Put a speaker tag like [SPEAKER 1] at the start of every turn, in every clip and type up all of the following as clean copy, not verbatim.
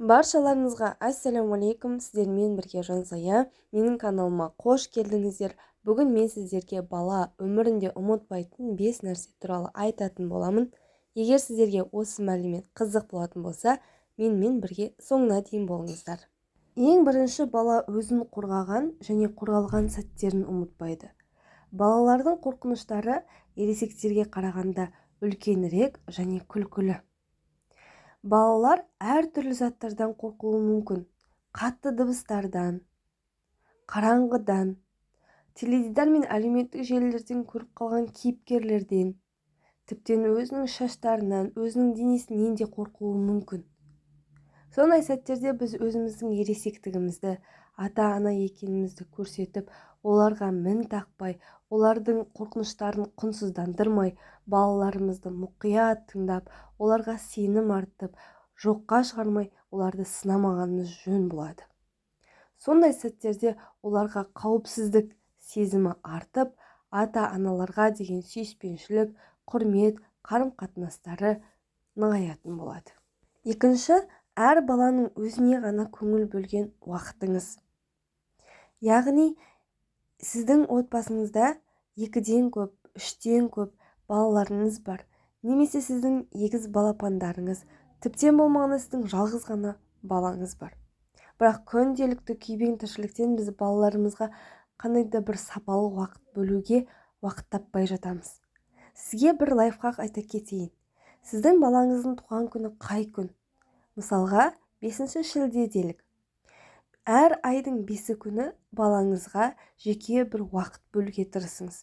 [SPEAKER 1] Баршаларыңызға ассалаумағалейкум! Сіздермен бірге Жансая. Менің каналыма қош келдіңіздер! Бүгін мен сіздерге бала өмірінде ұмытпайтын бес нәрсе туралы айтатын боламын. Егер сіздерге осы мәлімет қызық болатын болса, менімен бірге соңына дейін болыңыздар. Ең бірінші, бала өзін қорғаған және қорғалған сәттерін ұмытпайды. Балалардың қорқыныштары ересектерге қарағанда үлкенірек және күлкілі. Балалар әртүрлі заттардан қорқуы мүмкін: қатты дыбыстардан, қараңғыдан, теледидар мен әлеуметтік желілерден көріп қалған кейіпкерлерден, тіптен өзінің шаштарынан, өзінің денесінен де қорқуы мүмкін. Сондай сәттерде біз өзіміздің ересектігімізді, ата-ана екенімізді көрсетіп, оларға мін тақпай, олардың қорқыныштарын құнсыздандырмай, балаларымызды мұқият тыңдап, оларға сенім артып, жоққа шығармай, оларды сынамағанымыз жөн болады. Сондай сәттерде оларға қауіпсіздік сезімі артып, ата-аналарға деген сүйіспеншілік, құрмет, қарым-қатынастары нығаятын болады. Екінші, әр баланың өзіне ғана көңіл бөлген уақытыңыз. Яғни сіздің отбасыңызда екіден көп, үштен көп балаларыңыз бар немесе сіздің егіз балапандарыңыз, тіптен болмағанда сіздің жалғыз ғана балаңыз бар. Бірақ күнделікті күйбең тіршіліктен біз балаларымызға қандай да бір сапалы уақыт бөлуге уақыт таппай жатамыз. Сізге бір лайфхак айта кетейін. Сіздің балаңыздың туған күні қай күн? Мысалға, 5 шілде делік. Әр айдың 5-і күні балаңызға жеке бір уақыт бөлуге тырысыңыз.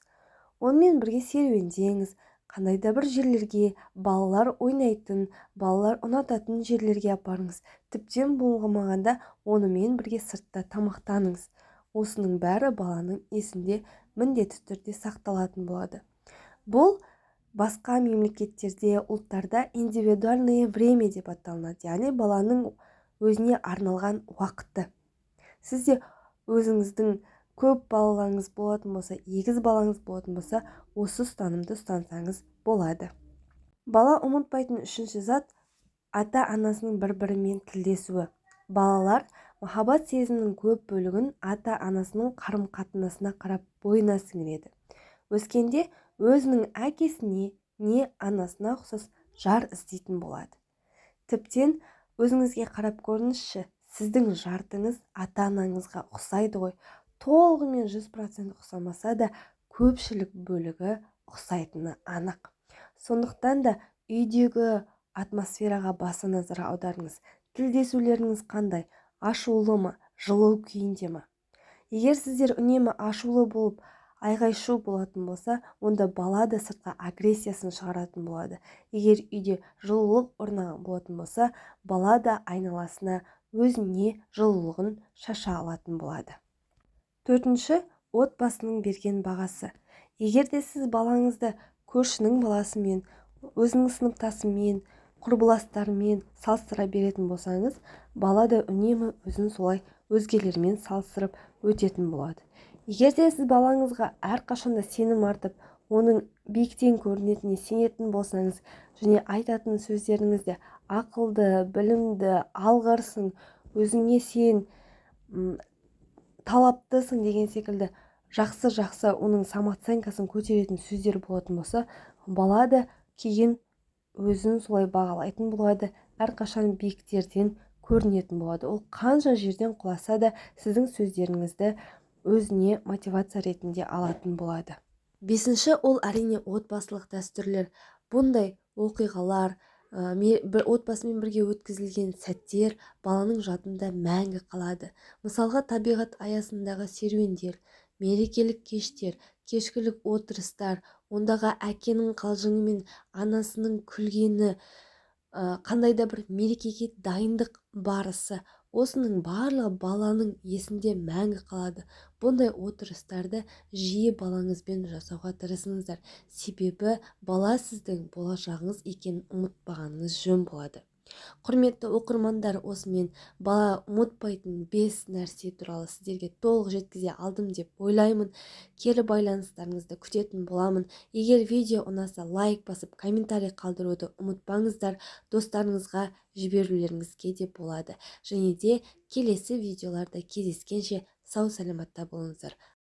[SPEAKER 1] Онымен бірге серуендеңіз, қандай да бір жерлерге, балалар ойнайтын, балалар ұнататын жерлерге апарыңыз. Тіптен болмағанда онымен бірге сыртта тамақтаныңыз. Осының бәрі баланың есінде міндетті түрде сақталатын болады. Бұл басқа мемлекеттерде, ұлттарда индивидуальное время деп аталынады, яғни баланың өзіне арналған уақыты. Сіз де өзіңіздің көп балаларыңыз болатын болса, егіз балаңыз болатын болса, осы ұстанымды ұстансаңыз болады. Бала ұмытпайтын үшінші зат – ата-анасының бір-бірімен тілдесуі. Балалар махаббат сезімінің көп бөлігін ата-анасының қарым-қатынасына қарап бойына сіңіреді. Өскенде өзінің әкесіне не анасына ұқсас жар іздейтін болады. Тіптен өзіңізге қарап көріңізші, сіздің жартыңыз ата-анаңызға ұқсайды ғой. Толығымен 100% ұқсамаса да, көпшілік бөлігі ұқсайтыны анық. Сондықтан да үйдегі атмосфераға баса назар аударыңыз. Тілдесулеріңіз қандай? Ашулы ма, жылу күйінде ма? Егер сіздер үнемі ашулы болып, айғай-шу болатын болса, онда бала да сыртқа агрессиясын шығаратын болады. Егер үйде жылулық орнаған болатын болса, бала да айналасына, өзіне жылулығын шаша алатын болады. Төртінші, отбасының берген бағасы. Егер де сіз балаңызды көршінің баласымен, өзінің сыныптасымен, құрбыластарымен салыстыра беретін болсаңыз, бала да үнемі өзін солай өзгелермен салыстырып өтетін болады. Егер де сіз балаңызға әрқашанда сенім артып, оның биіктен көрінетініне сенетін болсаңыз және айтатын сөздеріңізде ақылды, білімді, алғырсың, өзіңе сен, талаптысың деген секілді жақсы-жақсы, оның самооценкасын көтеретін сөздер болатын болса, бала да кейін өзін солай бағалайтын болады, әрқашан биіктерден көрінетін болады. Ол қанша жерден құласа да, сіздің сөздеріңізді өзіне мотивация ретінде алатын болады. Бесінші, ол, әрине, отбасылық дәстүрлер. Бұндай оқиғалар, бір отбасымен бірге өткізілген сәттер баланың жадында мәңгі қалады. Мысалға, табиғат аясындағы серуендер, мерекелік кештер, кешкілік отырыстар, ондағы әкенің қалжыңы мен анасының күлгені, қандай да бір мерекеге дайындық барысы – осының барлығы баланың есінде мәңгі қалады. Бұндай отырыстарды жиі балаңызбен жасауға тырысыңыздар, себебі бала сіздің болашағыңыз екенін ұмытпағаныңыз жөн болады. Құрметті оқырмандар, осымен бала ұмытпайтын бес нәрсе туралы сіздерге толық жеткізе алдым деп ойлаймын. Кері байланыстарыңызды күтетін боламын. Егер видео ұнаса, лайк басып, комментарий қалдыруды ұмытпаңыздар. Достарыңызға жіберулеріңізге де болады. Және де келесі видеоларда кездескенше, сау саламатта болыңыздар.